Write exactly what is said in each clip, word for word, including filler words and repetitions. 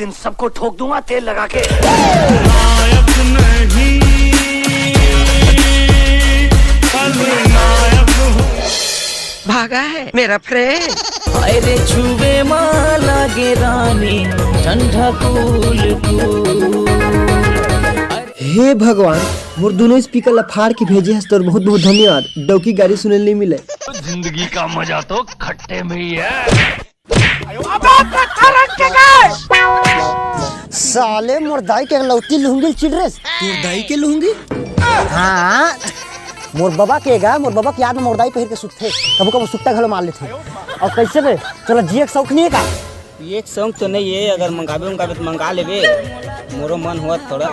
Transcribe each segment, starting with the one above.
In सबको ठोक दूंगा तेल लगा के। भागा है मेरा फ्रेंड। अरे छुवे माला गे रानी, ठंडा कूल कूल। हे भगवान, मोर दोनों स्पीकर ला फाड़ के भेजे हस, तोर बहुत बहुत धन्यवाद। डौकी गारी सुने नहीं मिले। जिंदगी का मजा तो खट्टे में ही है। साले मोर दाई के लौती लुंगी चिड़रेस। तोर दाई के लुंगी? हाँ, मोर बबा के गा, मोर बबा के याद में मोर दाई पहिर के सुतथे। कभू कभू सुट्टा घलो मार लेथे। अउ कइसे बे, तोला जिए के शौक नहीं है का? ये एक शौक तो नहीं है, अगर मंगाबे उंगाबे तो मंगा लेबे, मोरो मन हुआ थोड़ा।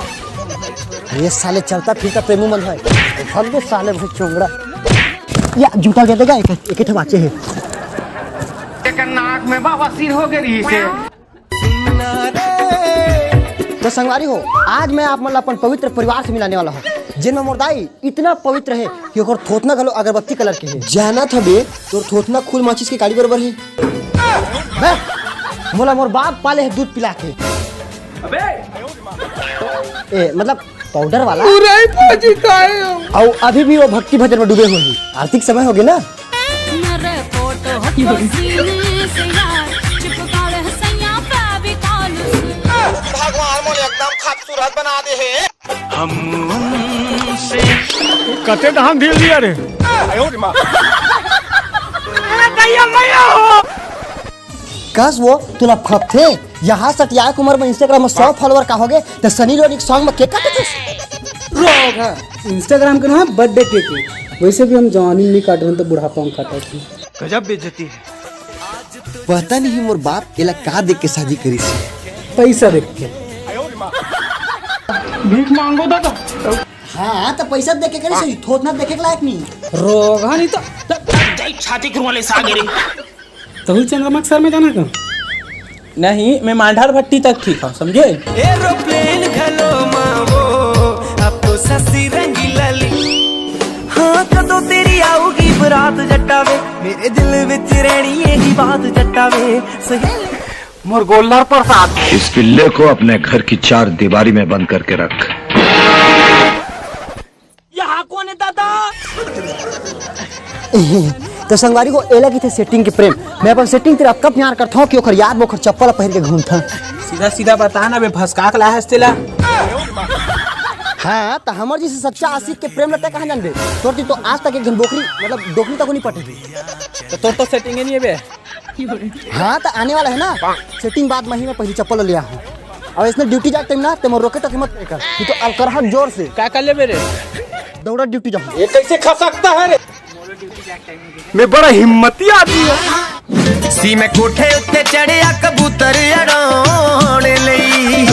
ये साले चलता फिरता प्रेमू मन है। भग दे साले बहुत चोंगड़ा। या जूता दे देगा, एक, एक ठे बाचे है। एकर नाक में बवासीर हो गई रही से। तो संगवारी हो, आज मैं आप मन ला अपन पवित्र परिवार से मिलाने वाला हूँ, जिनमें मोर दाई इतना पवित्र है कि ओकर थोथना घलो अगरबत्ती कलर के है। जानत हबे, तोर थोथना खुल माचिस के काड़ी बरोबर है। बे, मोला मोर बाप पाले है दूध पिला के। ए, मतलब पाउडर वाला। अउ अभी भी वो भक्ति भजन में डूबे हुए हैं। आरती के समय होगे ना। मेरे फोटो हटो सीने से यार, चिपका ले सैया फेविकॉल से। भगवान मोला एकदम खूबसूरत बना दे है। हम उनसे कते धान ढील दिया रे। कस वो तोला फपथे? यहाँ सटिया के उम्र में Instagram में सौ follower का होगे, त सनी लियोनी के song में cake काटत हस? रोग है। Instagram के नाम birthday cake है। वैसे भी हम जवानी में नहीं काट रहे, तो बुढ़ापा में काटा थी। गजब बेइज्जती है। पता नहीं मोर बाप एला का देख के शादी करिस। पैसा देख के। भीख मांगो दादा। हाँ, तो पैसा देख के करिस, थोथना देखे के लायक नहीं। रोग है नहीं तो, तो, तो छाती खुरवा ले सागरी। तहु चंद्रमा के सर में जाना का? नहीं, मैं मांडार भट्टी तक ठीक हूँ, समझे? एरोप्लेन घलो मावो, अब तो ससी रंगीला ली। हाँ, कदों तेरी आऊगी बारात जट्टा वे, मेरे दिल विच रहनी यही बात जट्टा वे। सहेली। मोर गोल्लर प्रसाद। इस पिल्ले को अपने घर की चार दीवारी में बंद करके रख। यहाँ कौन है दादा? तो संगवारी हो, एला कहिथे setting के प्रेम। मैं अपन setting तेरा अतका प्यार करता हूँ कि ओकर याद में ओकर चप्पल पहिर के घूमता। सीधा सीधा बता ना बे, भसका के लाए हस तेला। हाँ, तो हमर जैसे सच्चा आशिक के प्रेम लगता कहाँ जानबे? तोर तो आज तक एक जन बोकरी, मतलब डोकरी तक नहीं पटी। तो तोर तो setting ही नहीं है बे। हाँ, तो आने वाला है ना, setting बाद महीने में पहली चप्पल ले आ हूँ। और इसने duty जाते time ना, ते मोर रोके टोके मत कर, तू तो अलकरहा जोर से। क्या कर ले मेरे? दौड़ा duty जाऊँ। ये कैसे खा सकता है रे? मैं बड़ा हिम्मती आदमी हूँ। सी मैं कोठे उत्ते चढ़िया कबूतर अड़ाउण लई।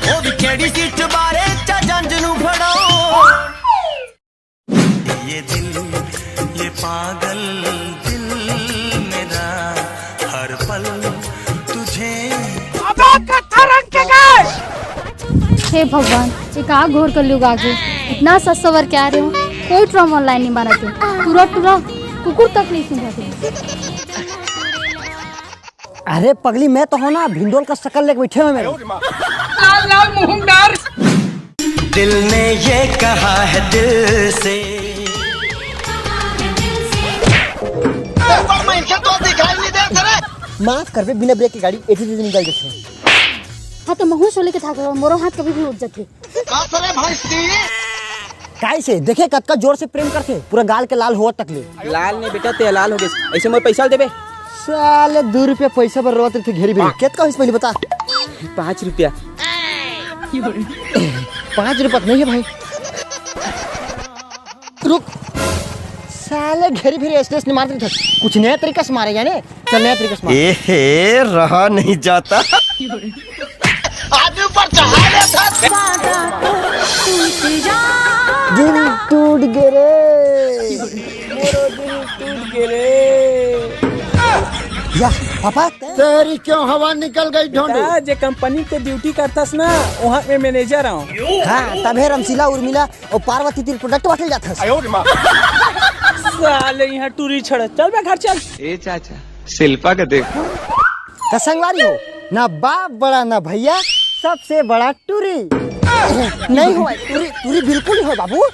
ओ भी केड़ी सीट बारे चा जंज नू फड़ाउण। ये दिल, ये पागल दिल मेरा, हर पल तुझे। अबे कत्था रंग के गए। हे भगवान, ये का घोर कलयुग आ गए। इतना सस्ता वर क्या रहे हो, कोई ट्रम ऑनलाइन नहीं मारा थे। टूरा टूरा कुकुर तक नहीं सुना थे। अरे पगली, मैं तो हूँ ना, भिंडोल का शकल लेके बैठे हुए मेरे। लाल लाल मुहंगार। दिल ने ये कहा है दिल से। माफ करबे, बिना ब्रेक के गाड़ी एटी तेती निकल जाथे। हाँ, तो महूँ शोले के था, मोरो हाथ कभी भी उठ जाथे। का करे भाई सी? काय से देखे कतका जोर से प्रेम करथे, पूरा गाल के लाल होवत तक ले। लाल नहीं बेटा, ते लाल हो गए। ऐसे मोर पैसा देबे। साले दो रुपया पैसा बर रोवत रहिथे घेरी भेरी। कतका होइस पहली बता? पाँच रुपया। पाँच रुपया तो नहीं है भाई। रुक, साले घेरी भेरी ऐसे ऐसे नहीं मारते थे। कुछ नया तरीका से मारे जाने। चल, नया तरीका से मार। ए हे, रहा नहीं जाता। आदमी ऊपर चढ़ा लेता। दिल टूट गे रे। मोरो दिल टूट गे रे। या, पापा। तेरी क्यों हवा निकल गई, ढोंडू? बेटा, जे कंपनी के ड्यूटी करतस ना, वहाँ में मैनेजर हूँ। हाँ, तभे रमशीला उर्मिला और पार्वती तेल प्रोडक्ट बांटे जाथस। साले यहाँ टूरी छड़। चल बे घर चल। ए चाचा, शिल्पा का देखो। का संगवारी हो, ना बाप बड़ा ना भैया, सबसे बड़ा टूरी। नहीं हो टूरी, टूरी बिल्कुल नहीं हो बाबू।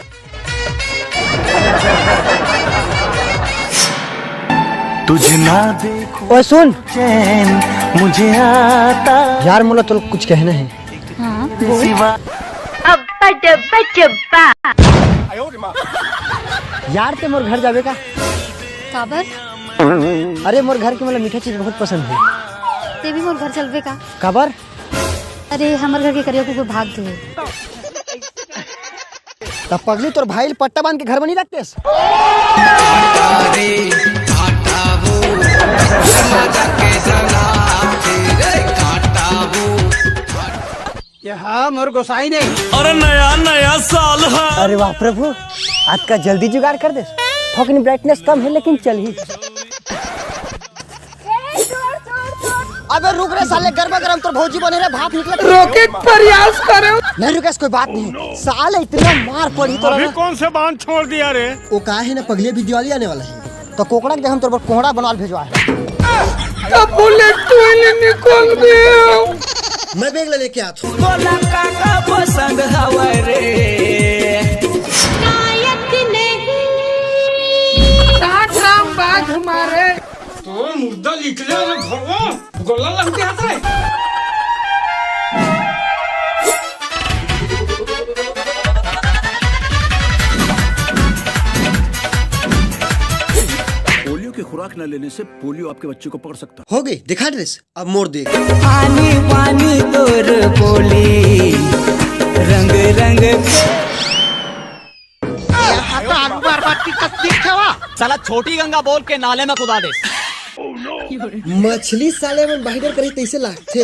तुझे ना देखो ओए सुन, चैन मुझे आता यार, मोला तो कुछ कहना है। हाँ, बोल। सिवा अब्बा डब्बा चब्बा। यार, ते मोर घर जाबे का? काबर? अरे, मोर घर के मोला मीठा चीज बहुत पसंद है। ते भी मोर घर चलबे का? काबर? अरे, हमर घर के करिया कुकुर भाग गे। तब पगली, तोर भाई ल पट्टा बांध के घर में नहीं रखतेस? अरे, काटा वो, मजा के जना, तेरे काटा वो। ये हाँ, मोर गोसाई नहीं। अरे नया नया साल है। अरे वाह प्रभु, आज का जल्दी जुगाड़ कर दे। थोकनी ब्राइटनेस कम है लेकिन चल ही। अबे रुक रे साले, गर्मा गर्म तोर भौजी बने रे, भाप निकले। रोके के प्रयास करे। नहीं रुकेस, कोई बात नहीं। साले इतना मार पड़ी तो अभी कौन से बांध छोड़ दिया रे? वो कहा है ना, पगले भी दिवाली आने वाला है। तो कोकड़ा के जगह हम तोर बर कोहड़ा बनवाल भेजवा है। तब बोले तू ही निकल गया। मैं बैग ले लेके आता हूँ। बोला काका पसंद हवय रे। लायक नहीं। राम बाज हमारे। तो मुद्दा निकले रे भगवान, गोला लग गया था। पोलियो की खुराक न लेने से पोलियो आपके बच्चे को पकड़ सकता है। हो गई, दिखा ड्रेस, अब मोर देख। पानी पानी तोर बोली, रंग रंग। यहाँ तो आलू बरबाद की तकलीफ है वा। साला छोटी गंगा बोल के नाले में कुदा दे। मछली साले मन बाहिर करे तैसे लागथे।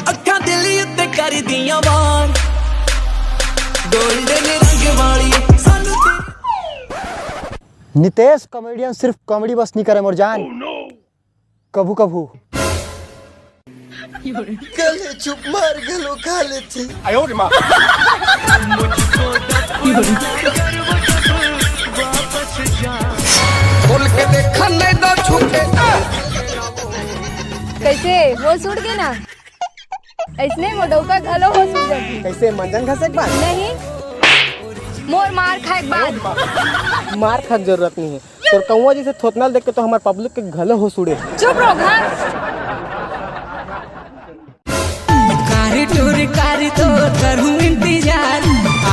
अखा दिल उत्ते कर दिया वार, गोल्डन रंग वाली सानू। नितेश कॉमेडियन सिर्फ कॉमेडी बस नहीं करे मोर जान। कभू कभू। कल चुप मार घलो खा लेथे। बोल के देखा नहीं तो छूटे। कैसे हो सूट गए ना? ऐसने मोटौका घलो हो सूट जाती। कैसे मंजन घसे के बाद? नहीं, मोर मार खाए के बाद। मार खाए के जरूरत नहीं है। तोर कौआ जैसे थोथना ल देख के तो हमार पब्लिक के घलो हो सुड़े। चुप रहो घर। कारी टूरी कारी तो करूँ इंतजार,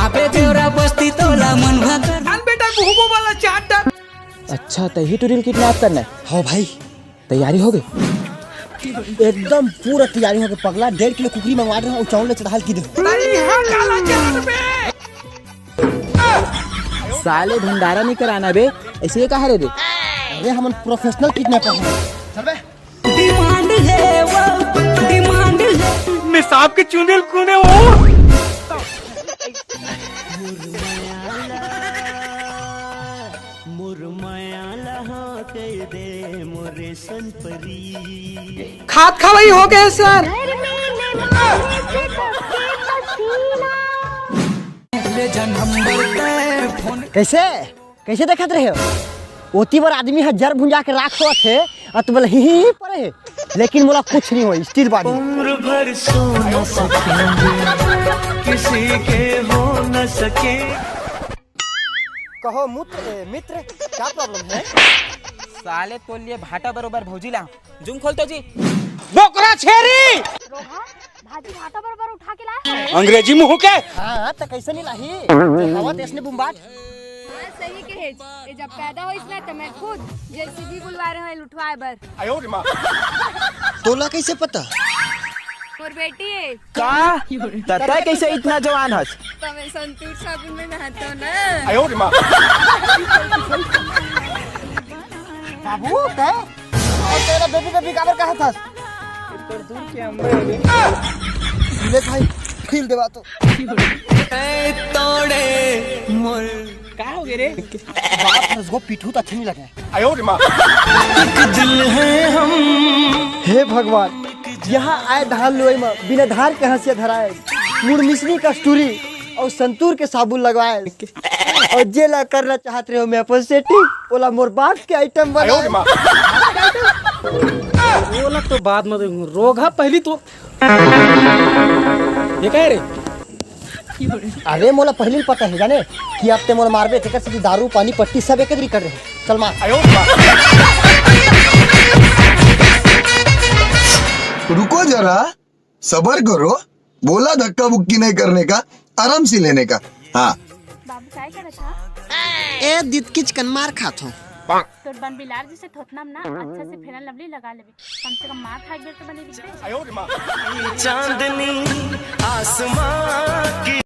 आबे देवरा बस्ती तोला मन भा कर। अन बेटा मुहबो वाला चाट डाल। अच्छा, तही टूरी ल किडनैप करना है? हाँ भाई। तैयारी हो गई? एकदम पूरा तैयारी हो गई पगला। डेढ़ किलो कुकरी मंगवा रहे हैं और चावल ले चढ़ाल की दे। अरे यहाँ काला चाट में। साले भंडारा नहीं कराना बे, ऐसे ये कहा रे बे? अरे हमन प्रोफेशनल किडनैपर हैं। चल बे। डिमांड है वो, डिमांड है। मैं सांप के चूंदे कूदे वो। मोर माया ला हाँ कह दे मोरे संपरी। खात खवई हो गए सर। कैसे कैसे देखत रहे हो? ओती बर आदमी ह जर भुंजा के राख होत हे, अत बोले ही ही ही परे हे, लेकिन मोला कुछ नहीं हो, स्टील बाडी। उम्र भर सो न सकेंगे, किसी के हो न सके। कहो मूत्र, ए, मित्र, क्या प्रॉब्लम है? साले तोर लिए भाटा बरोबर भौजी ला। जूम खोल तो जी। बोकरा छेरी। रोहा, भाजी भाटा बरोबर उठा के लाए। अंग्रेजी मुंह के। हाँ, तो कैसे नहीं लाही? हवा तेज ने बुम्बाट। हाँ, सही कहे। ये जब पैदा होइस ना, तो मैं खुद जेसीबी बुलवा रहे हैं लुटवाए बर। आयो रे माँ। तोला कैसे पता? मोर बेटी है। का? त तय कैसे इतना जवान हस? तो मैं संतूर साबुन में नहाता हूँ ना। आयो रे माँ। बाबू, तय? और तेरा बेबी बेबी काबर कहा था? ले भाई, फील देवा तो। ए तोड़े मोर। का हो गए रे? बाप हंस गो पीठू तो अच्छा नहीं लगे। आयो रे माँ। एक दिल है हम। हे भगवान, यहाँ आए धान लुआई में बिना धार के हंसिया धराए, मुड़ मिसनी कस्तूरी और संतूर के साबुन लगवाए। और जे ला करना चाहत रहे हो मैं अपन सेटिंग, ओला मोर बाप के आइटम बनाए। आयो रे माँ। ओला तो बाद में देखूं, रोगहा पहली तो। ये कहे रे? अरे, मोला पहली पता है जाने कि अब ते मोला मारबे, तेकर सेती दारू, पानी, पट्टी सब एक कर रहे। चल मार। रुको जरा, सबर करो, बोला धक्का मुक्की नहीं करने का, आराम से लेने का। हाँ। बाबू काय करत हा? ए दितकिच कन मार खात हो। तोर बन बिलार जैसे थोथना में ना अच्छा से फेरन लवली लगा लेबे, कम से कम मार खा एक बेर तो बने दिखबे। चांदनी आसमां की